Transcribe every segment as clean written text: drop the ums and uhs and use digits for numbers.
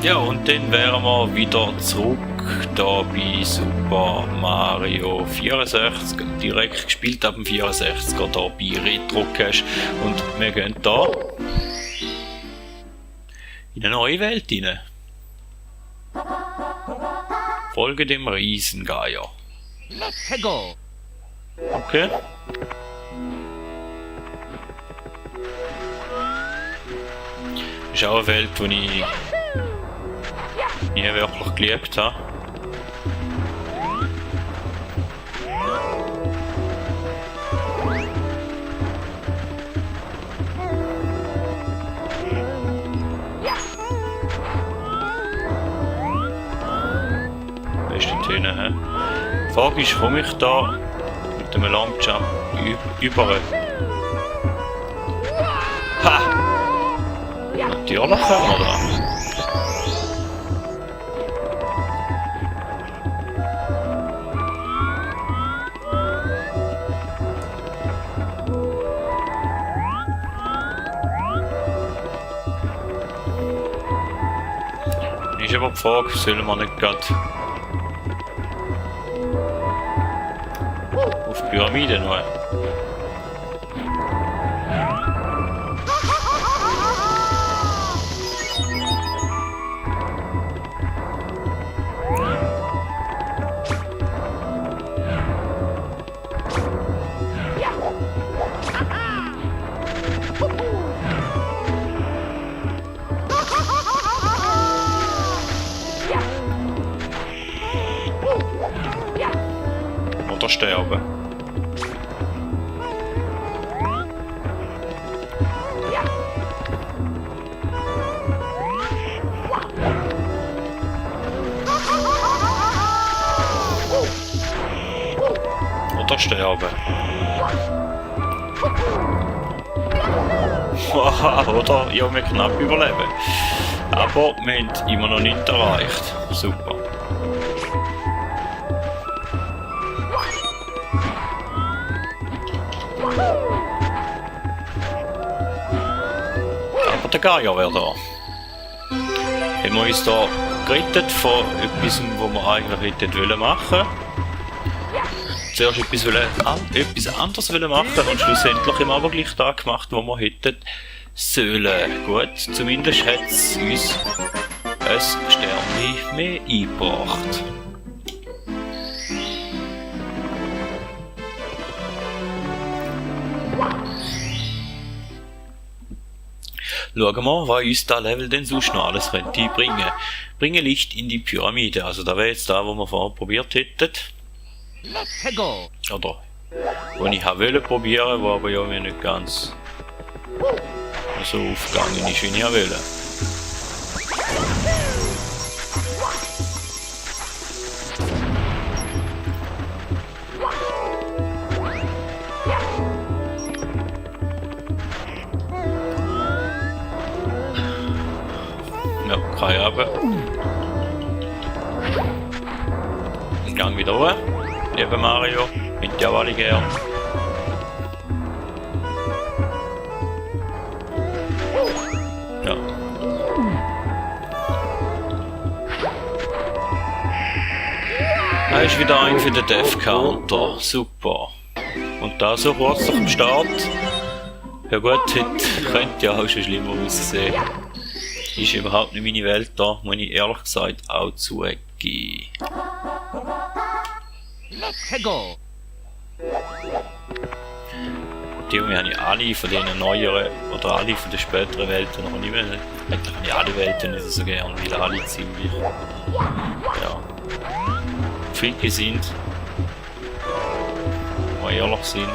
Ja, und dann wären wir wieder zurück da bei Super Mario 64, direkt gespielt ab dem 64er, da bei Retro Cache. Und wir gehen da in eine neue Welt rein. Folge dem Riesengeier. Let's go. Okay. Das ist auch eine Welt, die ich nie wirklich geliebt habe. Beste Töne, hä? Die Frage ist, komme ich da mit dem Longjump über? Ha! Natürlich können wir da. Ist aber die Frage, sollen wir nicht gerade auf die Pyramide noch? Oder sterben? Oder sterben? Oder? Ja, wir knapp überleben. Aber wir haben immer noch nicht erreicht. Super. Aber der Geier wäre da. Haben wir uns da gerettet von etwas, was wir eigentlich nicht machen wollten. Zuerst etwas anderes machen und schlussendlich haben wir aber gleich das gemacht, was wir hätten sollen. Gut, zumindest hat es uns ein Sternchen mehr eingebracht. Schauen wir, was uns das Level denn sonst noch alles könnte bringen. Bringe Licht in die Pyramide. Also da wäre jetzt da, wo wir vorher probiert hätten. Let's go. Oder wo ich wollte probieren, wo aber ja mir nicht ganz so aufgegangen ist, wie ich wollte. Ja, keine Ahnung. Ich gang wieder hoch. Liebe Mario, mit dir alle gern. Ja. Da ist wieder ein für den Death Counter. Super. Und da so kurz nach dem Start. Ja gut, heute könnte ja auch schon schlimmer aussehen. Ist überhaupt nicht meine Welt da, muss ich ehrlich gesagt auch zugeben. Let's go. Die habe ich alle von diesen neueren oder alle von den späteren Welten noch nicht mehr. Eigentlich habe ich alle Welten nicht so gern, weil alle ziemlich freaky sind. Mal ehrlich sind.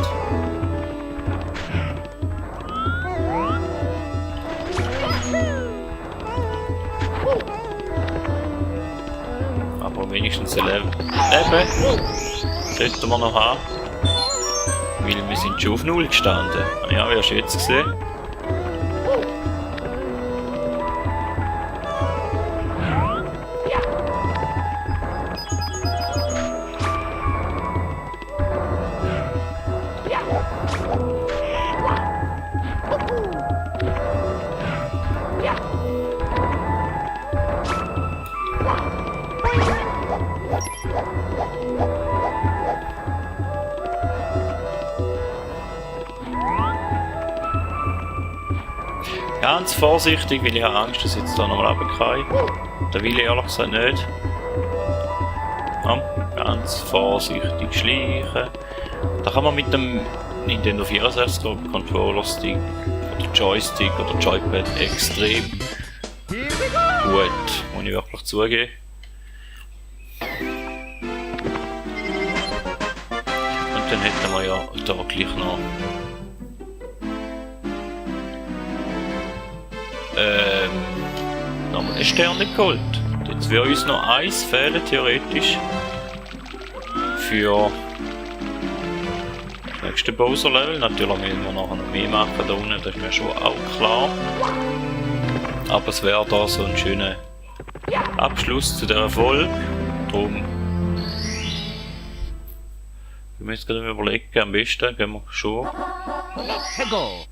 Aber wenigstens ein Leben sollten wir noch haben. Weil wir sind schon auf 0 gestanden. Ja, wie hast du jetzt gesehen? Ganz vorsichtig, weil ich habe Angst, dass ich jetzt da nochmal runtergehe. Da will ich ehrlich gesagt nicht. Ja, ganz vorsichtig schleichen. Da kann man mit dem Nintendo 64 Controller Stick oder Joystick oder Joypad extrem gut, muss ich wirklich zugeben. Und dann hätten wir ja da gleich noch nochmal ein Stern geholt. Jetzt wird uns noch eins fehlen, theoretisch. Für das nächste Bowser-Level. Natürlich müssen wir nachher noch mehr machen da unten, das ist mir schon auch klar. Aber es wäre da so ein schöner Abschluss zu dieser Folge. Darum wir müssen gerade überlegen, am besten gehen wir schon. Let's go.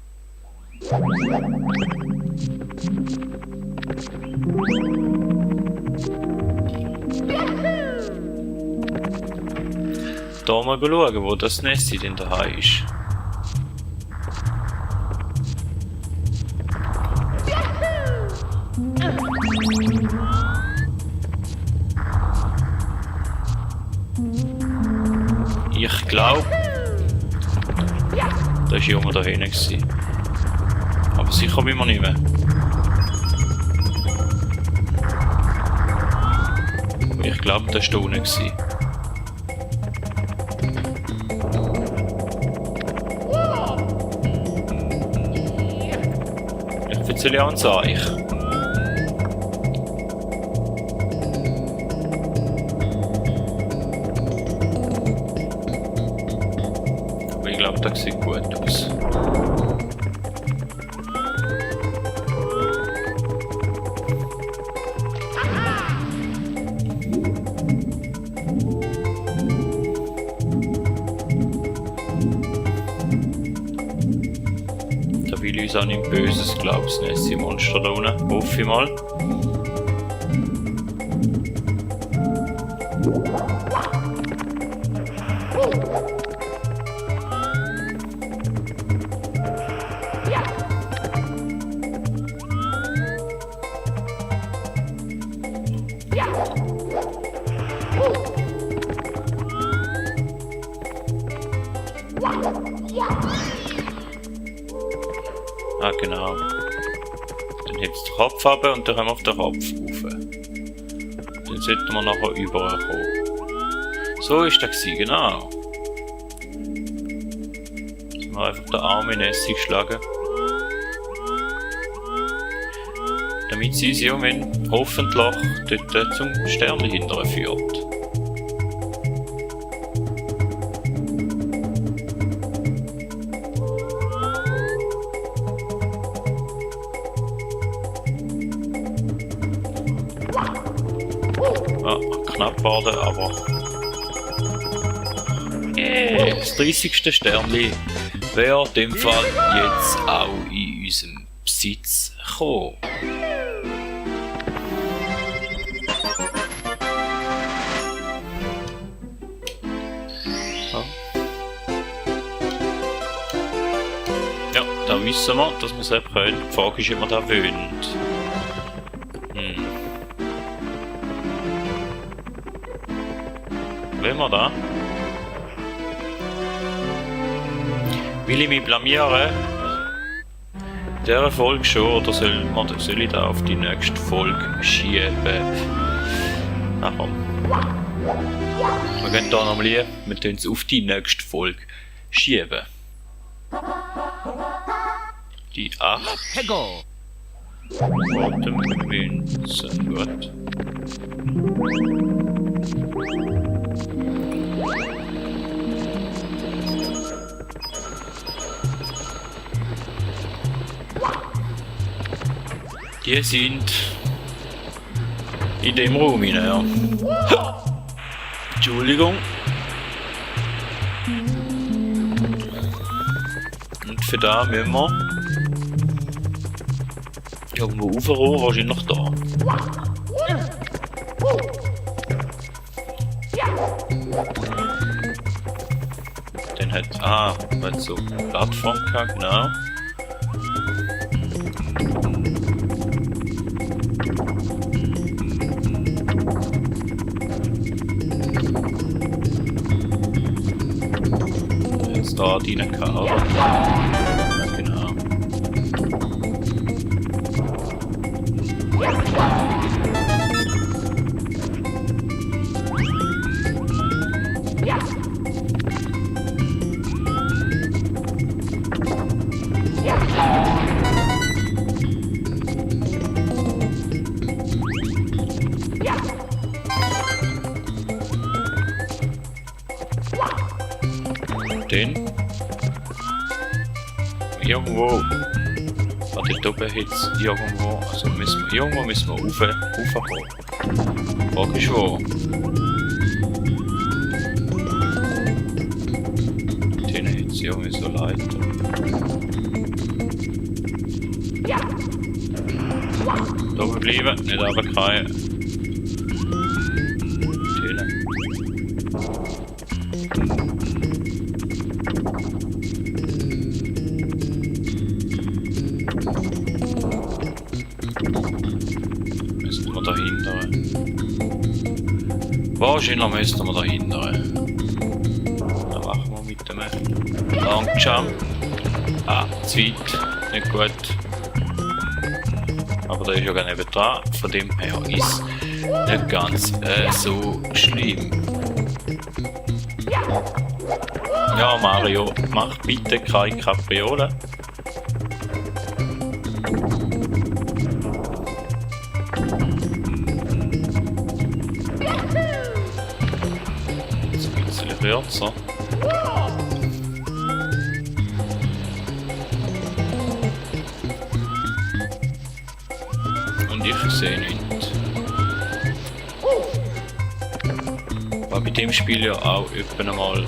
Da mal schauen, wo das Nessie denn daheim ist. Ich glaube, da war jemand da hinten. Aber sicher bin ich mir nicht mehr. Ich glaube, das war da unten. Ich erzähle ja uns euch. Aber ich glaube, das sieht gut aus. Da will ich uns auch nicht Böses, glaub's nicht, die Monster da unten. Hoffe ich mal. Ah, genau. Dann hebt es den Kopf ab und dann haben wir auf den Kopf rauf. Dann sollten wir nachher überkommen. So ist das gewesen, genau. Jetzt haben wir einfach den Arm in Essig geschlagen. Damit sie uns irgendwann hoffentlich dort zum Stern hinterher führt. Ah, knapp geworden, aber das 30. Sternli wäre in dem Fall jetzt auch in unserem Besitz gekommen. Ja, da wissen wir, dass wir es eben können. Die Frage ist, ob man das wöhnt. Wollen wir da? Will ich mich blamieren? In dieser Folge schon, oder soll ich da auf die nächste Folge schieben? Na komm. Wir gehen da nochmal hin, wir tun es auf die nächste Folge schieben. Die 8 Let's go. roten Münzen, gut. Die sind in dem Raum hinein, ja. Entschuldigung. Und für da müssen wir irgendwo raufrollen, wahrscheinlich noch da. Den hat so eine Plattform gehabt, genau. es da rein kann, oder? Ja, genau. Den irgendwo dort oben jetzt irgendwo, also irgendwo müssen wir raufkommen. Frage ist wo? Den jetzt irgendwie so Leiter. Da oben bleiben, nicht runterfallen. Wahrscheinlich müssen wir dahinter. Da machen wir mit dem Langjump. Ah, zu weit. Nicht gut. Aber der ist ja gar nicht dran. Von dem her ist nicht ganz so schlimm. Ja, Mario, mach bitte keine Kapriolen. Kürzer. Und ich sehe nicht. Was bei dem Spiel ja auch öfter einmal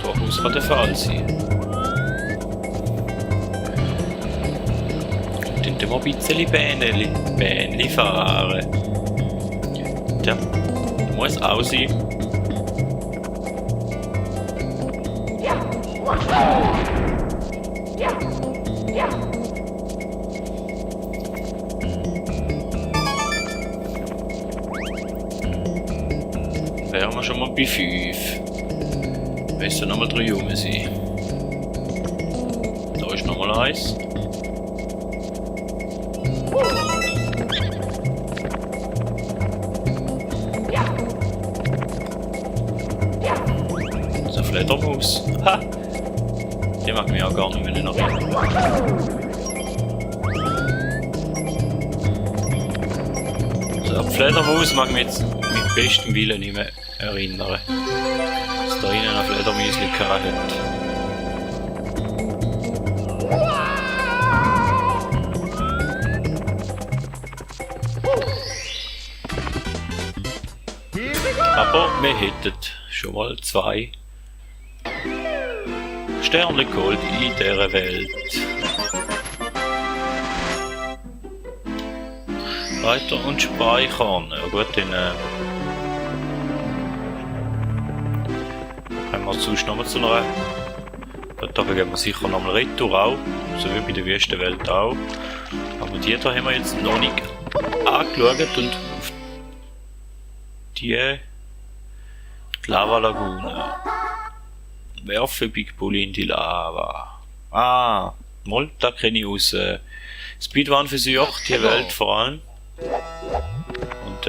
durchaus der Fall sein. Dann mal ein bisschen Bähnchen fahren. Ja, muss auch sein. Wären wir schon mal bei 5. Müssen noch mal 3 rum sein. Da ist noch mal 1. Das ist eine Fledermaus. Ha! Die mag mich auch gar nicht mehr nach hinten. So, die Fledermaus mag mich jetzt mit bestem Willen nicht mehr erinnern. Dass da innen ein Fledermäuschen gehabt hat. Aber wir hätten schon mal 2 Sterne geholt in dieser Welt. Weiter und speichern. Ja gut, dann können wir sonst nochmal zu einer... Da gehen wir sicher nochmal Retour auch. So wie bei der Wüstenwelt auch. Aber die da haben wir jetzt noch nicht angeschaut und auf die Lava-Lagune. Werfe Big Bully in die Lava. Ah, mal, da kenne ich aus Speedrun versucht, die Welt vor allem. Und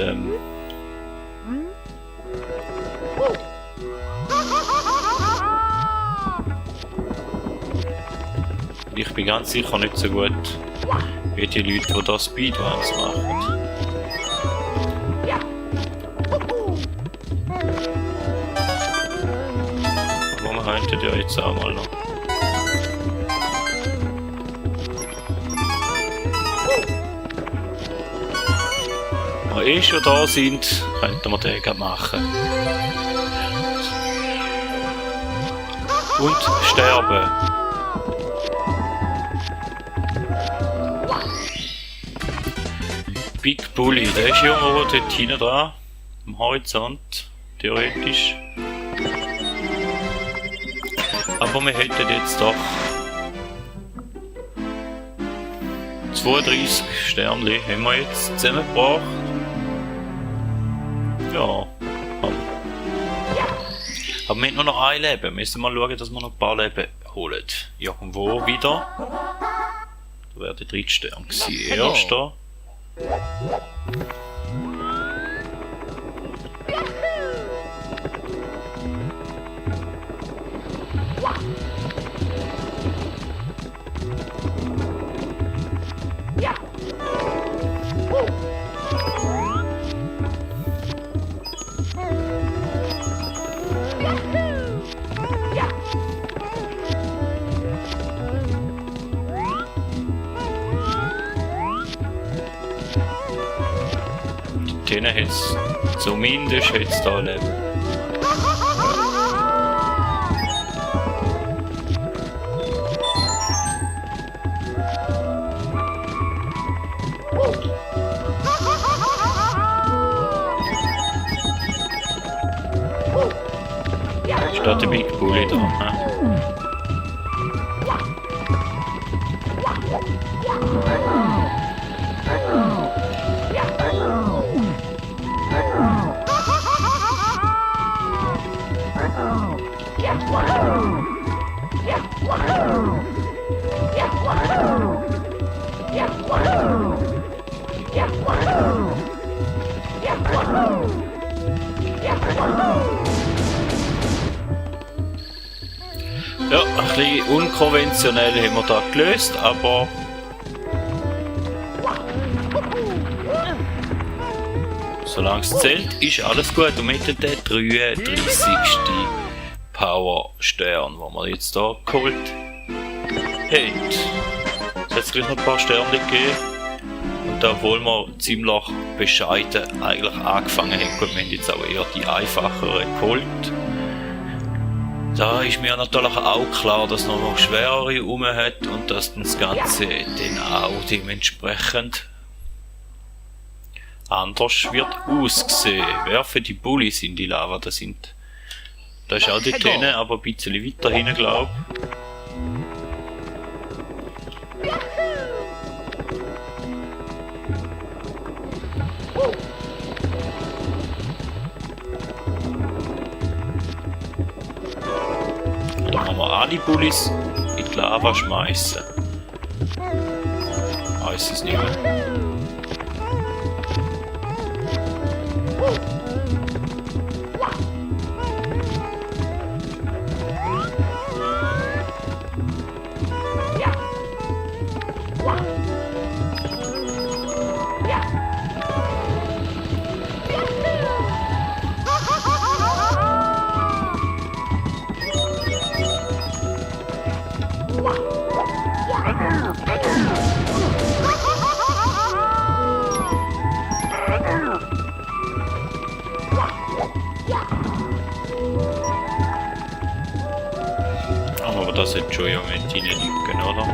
ich bin ganz sicher nicht so gut wie die Leute, die da Speedruns machen. Könntet ihr jetzt auch mal noch. Wenn wir schon da sind, könnten wir den gerade machen. Und sterben. Big Bully, der ist irgendwo dort hinten dran, am Horizont, theoretisch. Aber wir hätten jetzt doch 32 Sternchen haben wir jetzt zusammengebracht. Ja. Aber wir haben nur noch ein Leben. Wir müssen mal schauen, dass wir noch ein paar Leben holen. Irgendwo wieder. Da wäre der dritte Stern gewesen. Erster. Denen hat's zumindest hat's da Leben. Steht der Big Bully da, ne? Ja, ein bisschen unkonventionell haben wir da gelöst, aber solange es zählt, ist alles gut. Und mit den 33. Power Stern, den wir jetzt hier geholt haben. Es hat gleich noch ein paar Sterne gegeben. Und obwohl wir ziemlich bescheiden eigentlich angefangen haben, gut, wir haben jetzt auch eher die einfacheren geholt. Da ist mir natürlich auch klar, dass noch mal schwerere rum hat und dass das Ganze dann auch dementsprechend anders wird aussehen. Werfen die Bullies in die Lava, das ist auch dort hinten, aber ein bisschen weiter hinten, glaube ich. Dann haben wir alle Bullies in die Lava schmeißen. Weiß es nicht mehr. Aber das hat schon ja mit reinliegen, oder?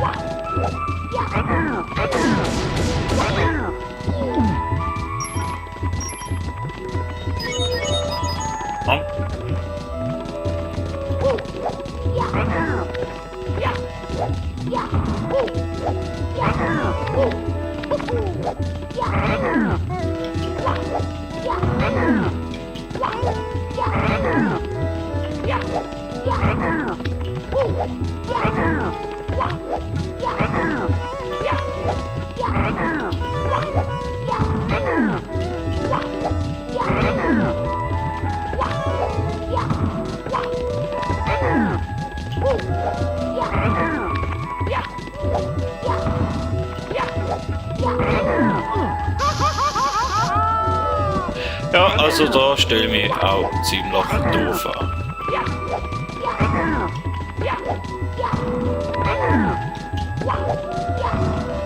Ja, also da stelle ich mich auch ziemlich doof an.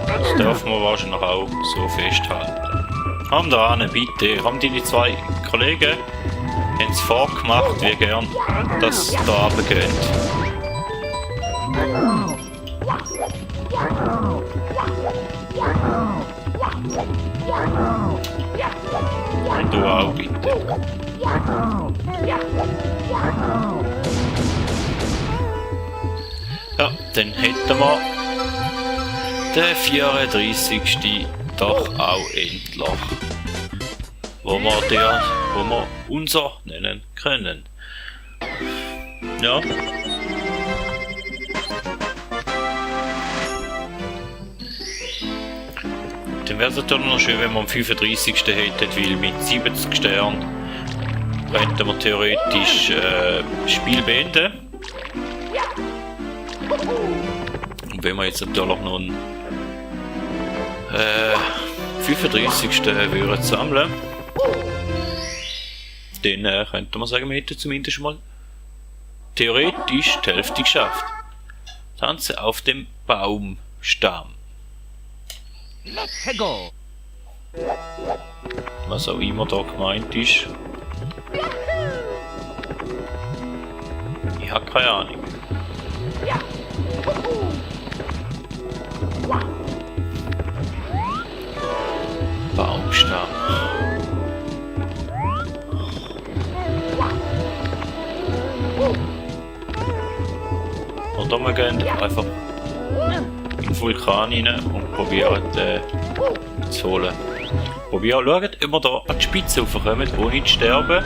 Das dürfen wir wahrscheinlich auch so festhalten. Komm da an, bitte. Haben deine zwei Kollegen haben es vorgemacht, wie gern das da runtergeht. Und du auch, bitte. Ja, dann hätten wir den 34. doch auch endlich, wo wir unser nennen können. Ja. Dann wäre es natürlich noch schön, wenn wir am 35. hätten, weil mit 70 Sternen könnten wir theoretisch das Spiel beenden. Und wenn wir jetzt natürlich noch einen 35. würden sammeln, dann könnte man sagen, wir hätten zumindest mal theoretisch die Hälfte geschafft. Tanze auf dem Baumstamm. Let's go. Was auch immer da gemeint ist. Ich habe keine Ahnung. Baumstamm. Oder wir gehen einfach in den Vulkan rein und probieren zu holen. Schaut, ob wir da an die Spitze raufkommen, ohne zu sterben.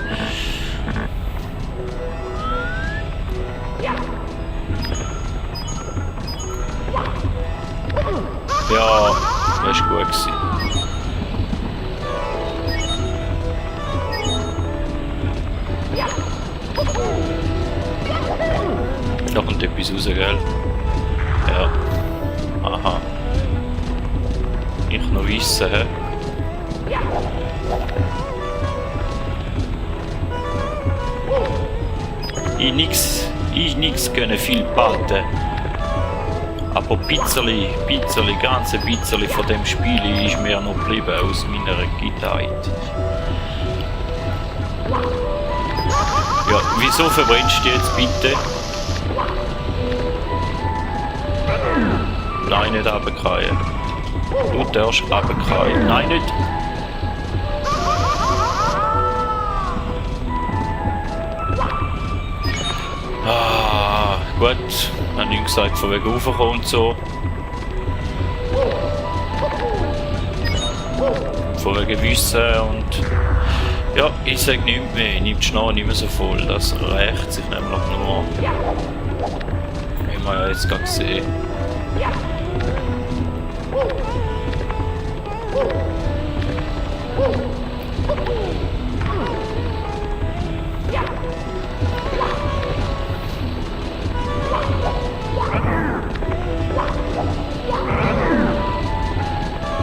Ja, das war gut gewesen. Da kommt etwas raus, gell? Ja. Aha. Ich noch wissen, hä? Ich nix können viel baden. Aber Pizzerli, ganz ein Pizzerli von dem Spiel ist mir noch geblieben aus meiner Kindheit. Ja, wieso verbrennst du jetzt bitte? Nein, nicht runterfallen. Du darfst runterfallen. Nein, nicht. Ah, gut. Ich habe nicht gesagt, von wegen raufkommen und so. Von wegen Wissen und... Ja, ich sage nichts mehr. Nimmt die Schnur nicht mehr so voll. Das rächt sich nämlich nur. Wie wir ja jetzt gerade sehen.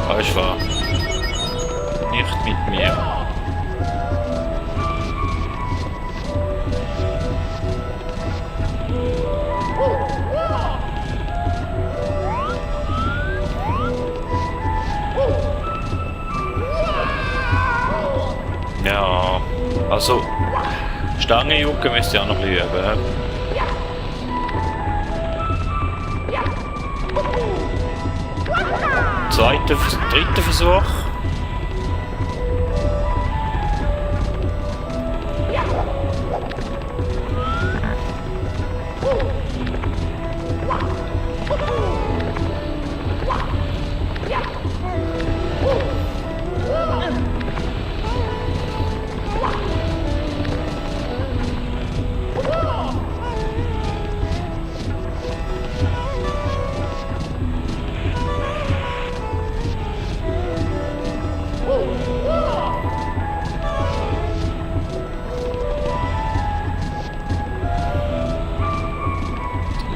Falsch war. Nicht mit mir. Ja, also Stange jucken müsst ihr auch noch üben. Dritter Versuch.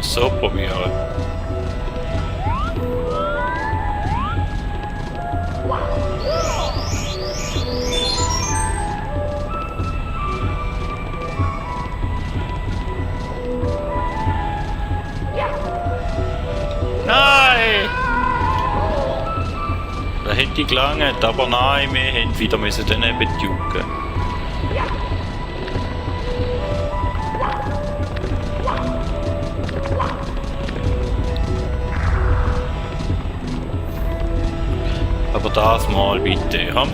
So probieren. Nein! Da hätte ich gelangt, aber nein, wir hätten wieder daneben jucken. Aber das mal bitte, ja?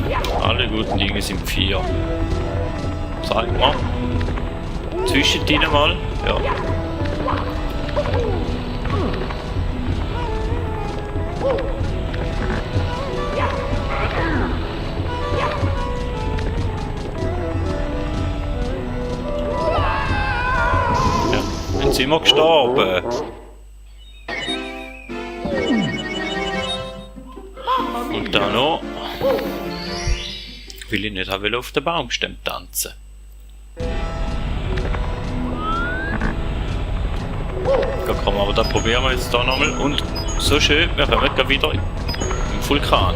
Alle guten Dinge sind 4. Sag mal. Zwischendrin mal, ja. Ja. sind wir gestorben. Und dann noch, will ich nicht auch auf den Baumstämmen tanzen. Da kann man aber das probieren wir jetzt hier nochmal. Und so schön, wir kommen gleich wieder im Vulkan.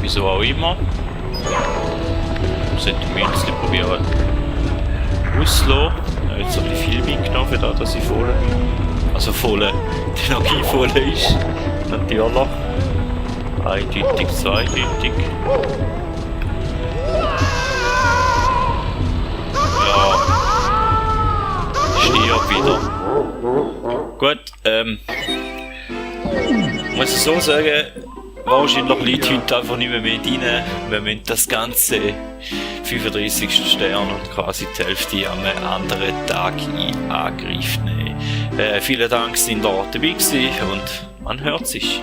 Wieso auch immer. Sollten wir jetzt nicht probieren auszulassen. Ich habe jetzt ein bisschen viel mitgenommen, für das, dass ich voll, also voll, die Energie voll ist. Natürlich. Eindeutig, zweideutig. Ja. Stirb wieder. Gut, muss ich so sagen, wahrscheinlich liegt heute einfach nicht mehr rein. Wir müssen das ganze 35. Stern und quasi die Hälfte an einem anderen Tag in Angriff nehmen. Vielen Dank, dass ihr da dabei gewesen und man hört sich.